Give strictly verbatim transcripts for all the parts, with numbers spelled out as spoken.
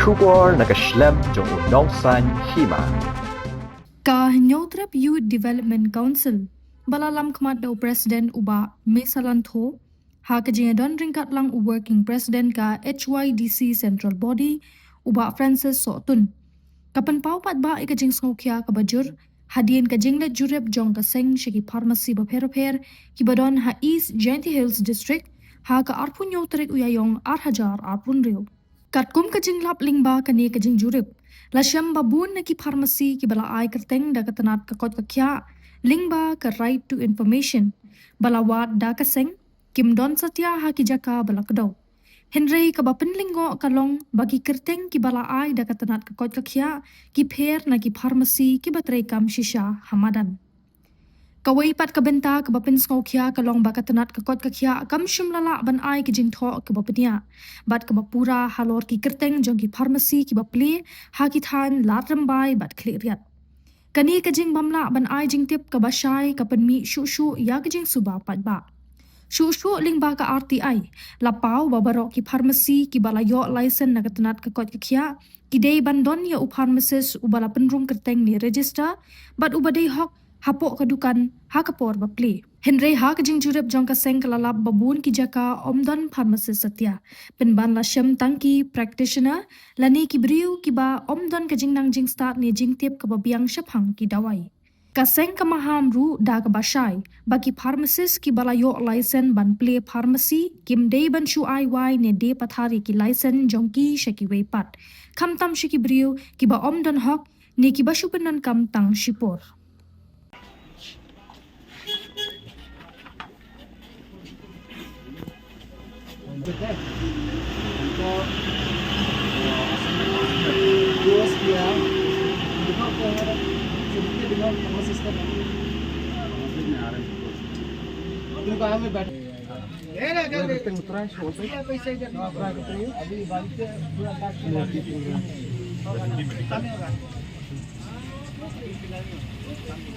Khubor na ka shlem jong u nongsaiñ hima. Ka Hynñiewtrep Youth Development Council, ba la lam khmat da u President u Bah Mesalantho, ha ka jingdon ryngkat lang u Working President ka H Y D C Central Body, u Bah Francis Sohtun, ka pynpaw paidbah ïa ka jingsngewkhia kaba jur hadien ka jingleit jurip jong ka seng sha ki pharmacy bapher bapher kiba don ha East Jaintia Hills District, ha ka arphew hynñiew tarik u Ïaïong ar hajar arphew hynriew. Katkum ka jinglap lyngba kane ka jingjurip, la shem ba bun na ki pharmacy kiba la ai kyrteng da ka tnat ka koit ka khiah lyngba ka Right to Information, ba la wad da ka seng, kim don satia ha ki jaka ba la kdew. Hynrei kaba pynlyngngoh ka long ba ki kyrteng kiba la ai da ka tnat ka koit ka khiah ki pher na ki pharmacy kiba treikam shisha ha madan. Kawei pat ka bynta kaba pynsngewkhia ka long ba ka tnat ka koit ka khiah kam shym la lah ban ai ka jingthoh kaba bniah bad kaba pura halor ki kyrteng jong ki pharmacy kiba plie ha ki thaiñ Lad Rymbai bad Khliehriat. Kane ka jingbym lah ban ai jingtip kaba shai ka pynmih shuh shuh ïa ka jingsuba paidbah. Shuh shuh lyngba ka R T I, la paw ba baroh ki pharmacy kiba la ïoh license na ka tnat ka koit ka khiah ki dei ban don ïa u pharmacist uba la pynrung kyrteng ne register bad uba dei hok hapoh ka dukan ha ka por ba plie. Hynrei ha ka jingjurip jong ka seng ka la lap ba bun ki jaka ym don pharmacist satia, pynban la shem tang ki practitioner lane ki briew kiba ym don ka jingnang jingstad ne jingtip kaba biang shaphang ki dawai. Ka seng ka maham ruh da kaba shai ba ki pharmacist kiba la ïoh license ban plie pharmacy kim dei ban shu ai wai ne die pathar ïa ki license jong ki sha kiwei pat, khamtam sha ki briew kiba ym don hok ne kiba shu pyndonkam tang shipor.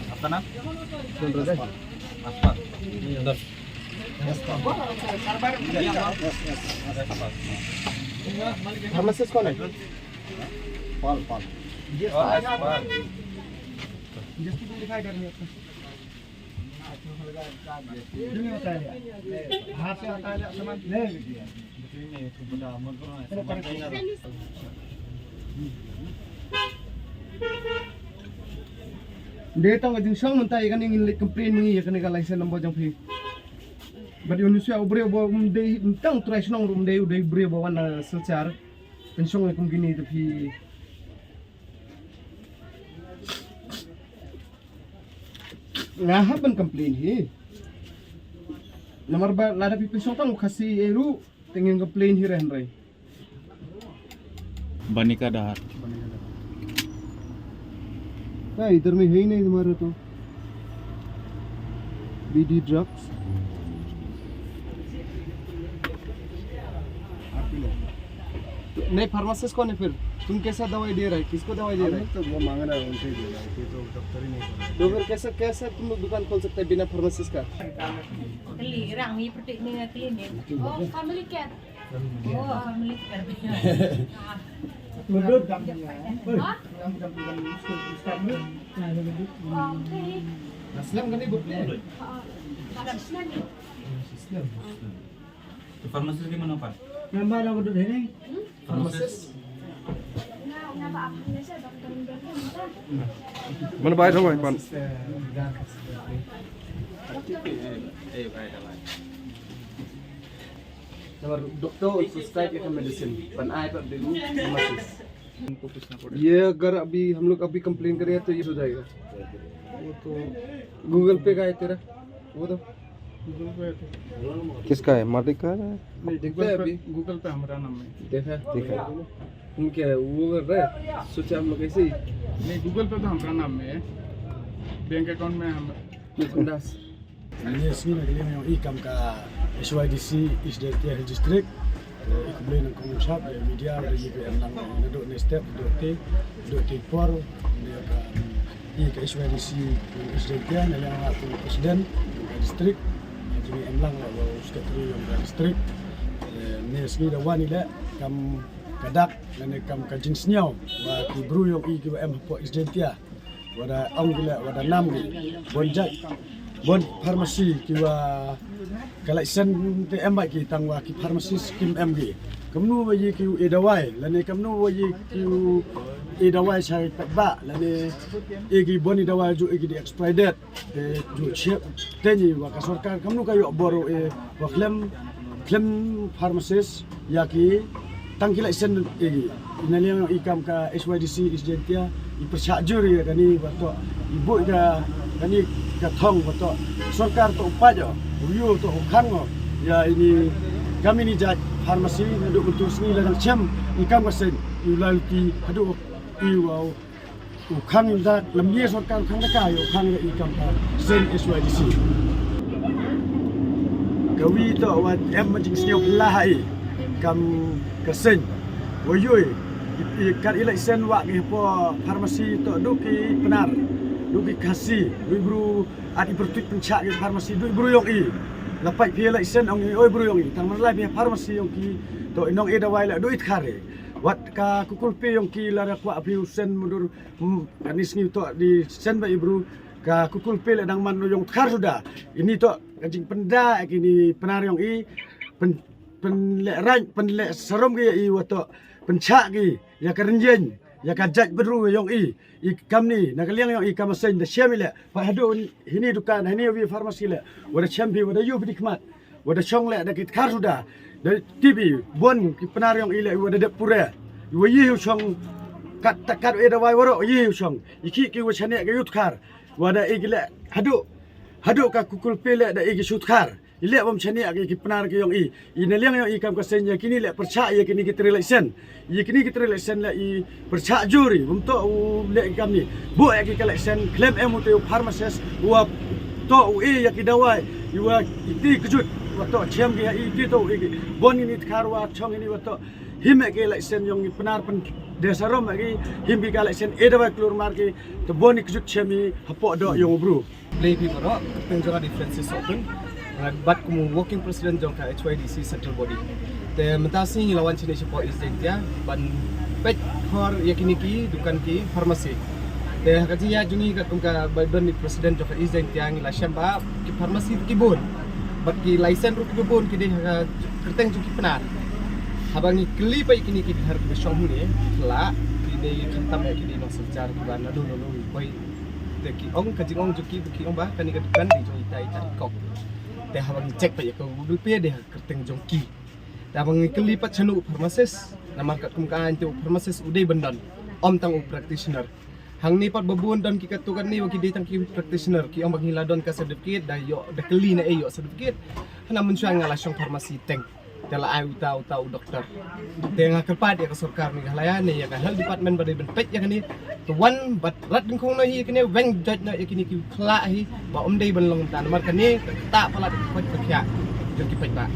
आपका नाम? सुंदर। फार्मासिस्ट कौन है? पाल, पाल। Dei tang ka jingsngewsih mynta ïa kane ngin leit complain mynta ïa kane ka license number jong phi. Bad ïa u nusya u briew ba um dei tang trai shnong ruh um dei u dei briew ba wan na Silchar. Pynshong ïa kum kine te phi. Nga hap ban complain hi. Namar ba lada phi pynshong tang u Khasi ei ruh te ngin complain hi re hynrei. बनी का डहार। नहीं, इधर में है ही नहीं तुम्हारा तो। बीडी ड्रग्स। नहीं, फार्मासिस्ट कौन है फिर? तुम कैसा दवाई दे रहा है? किसको दवाई दे रहा है? हम लोग तो वो मांग रहा है, उनसे ही दे रहा है, ये तो डॉक्टर ही नहीं कर रहा है। तो फिर कैसे, कैसे तुम लोग दुकान खोल सकते हैं बिना फार्मासिस्ट का? फैमिली केयर। Muslim kan ibu ni? Muslim, Muslim. Pharmacist di mana, Pak? Member apa tu ni? Pharmacist. Mana bai thong bai pan. Doctor prescribe ka medicine, pan ai pat dei pharmacist. ये अगर अभी हम लोग अभी कंप्लेन करें तो ये हो जाएगा। वो तो गूगल पे का है तेरा, वो तो। गूगल पे है तो। किसका है, मालिक का है? नहीं, देखते हैं अभी। गूगल पे हमारा नाम है। देखा? देखा। हम क्या वो कर रहे हैं? सोचा हम लोग ऐसे ही। नहीं, गूगल पे तो हमारा नाम में है, बैंक अकाउंट में हम। Ngi sngi na ka liang jong i kam ka H Y D C East Jaintia Hills District. I khublei na kong sap ïa media ba ïa ka em lang naduh ne step naduh te naduh te por ne ka i ka H Y D C East Jaintia na liang la tu president ka district. Jong i em lang la u secretary jong ka district. Ne sngi da wan i leh kam ka dak lane kam ka jingsngew wa ki bru yong i ki wa em hapoh East Jaintia, wa da ong ki leh, wa da nam ki bun jait, bun pharmacy ki wa ka license te em bha ki, tang wa ki pharmacist kim em ki. Kamnu wa yi ki u e dawai lane kamnu wa yi ki u e dawai sha ki paidbah lane e ki bun i dawai ju e ki di expired date. Te ju chep te ni wa ka sorkar kamnu ka yoh bor e wa khlem, khlem pharmacist ya ki tang ki license e ki. Ina liang i kam ka H Y D C East Jaintia i pyrshah jur ya kani wa to i bu ka kani ka thong wa to sorkar to u pait o u yu to u khang o ya ini kam ini jait pharmacy na du betul sini la dang chem i kam ka seng i u la luti hadu i wa u khang im dak lam ye sorkar u khang da ka u khang da i kam ka seng H Y D C. Ka wi to wa em ma jingsngew phylla ha i kam ka seng wa yoi i kat i license wa ki hapoh pharmacy to du ki Pnar, du ki Khasi, du i bru at i pyrtuit pynchah ki pharmacy du i bru yong i. La pait phi license ong i oi bru yong i, tang man lai phi pharmacy yong ki to i nong e dawai la du i tkhar i. Wat ka kukulpi yong ki la ra kwah phi u sen mudur. Hmm, kani sngi to di sen ba i bru ka kukulpi le dang man yong tkhar suda. Ini to ka jingpynda kini Pnar yong i pyn, pynleh rain, pynleh sarom ki ya i wa to pynchah ki ya ka rynjeng ya ka jait bru yong i. I kam ni na ka liang yong i kam seng da chem i le pa hadu hini dukan hini wi pharmacy le wa da chem phi wa da yu phi di khmat. Wa da chong le da ki tkhar suda da T V bun ki Pnar yong i le wa da dep pure. Wa yi u chong kat ta kat e dawai wa ro yi u chong i ki ki wa chane ka yu tkhar. Wa da i ki le hadu, hadu ka kukulpi le da i ki shu tkhar. I le bam chane ki ki Pnar ki yong i. I na liang yong i kam ka seng ya kini le pyrchah ya kini ki tre license. Ye kini ki tre license le i pyrchah jur i bam to u le kam ni. Bu ya ki ka license khlem em u te u pharmacist wa to u e ya ki dawai i wa i ti kjut wa to chem ki ya i ti to u e ki. Bun ini tkhar wa chong ini wa to him ya ki license yong i Pnar pyn de sarom ya ki him ki ka license e dawai klur mar ki to bun i kjut chem i hapoh do yong u bru. Play pi baroh, kyrteng jong nga di Francis Sotun. Nga bat kum u working president jong ka H Y D C central body. Te mynta sngi ngi la wan shane shapoh East Jaintia ban peit khor ya kini ki dukan ki pharmacy. Te ha ka jingïaid jong ngi katkum ka ba don ni president jong ka East Jaintia ngi la shem ba ki pharmacy ki bun bad ki license ruh ki bun ki dei ha ka kyrteng jong ki Pnar. Haba ngi kylli peit kini ki dhar ki ba shong hangne la ki dei khamtam ya ki dei nongshynshar ki ba naduh naduh ngi poi. Te ki ong ka jingong jong ki, ki ong ba kane ka dukan dei jong ita ita i kong. Te haba ngi check pat ïa ka Google Pay dei ha ka kyrteng jong ki. Te haba ngi kylli pat shano u pharmacist, namar katkum ka aiñ te u pharmacist u dei ban don, ym tang u practitioner. Hangne pat ba bun don ki katto katne ba ki dei tang ki practitioner, ki ong ba ngi la don ka certificate, da ïoh, da kylli na ei ïoh certificate. Hana mynshuwa nga la shong pharmacy teng. Te la ai uta uta u doktor. Te nga kyrpad ïa ka sorkar Meghalaya ne ïa ka health department ba dei ban peit ïa kane. Te wan bad rat dyngkhong noh hi ïa kane, weng jot noh ïa kine ki khla hi ba ym dei ban long ta namar kane ka ktah palat ka khot ka khiah jong ki paidbah.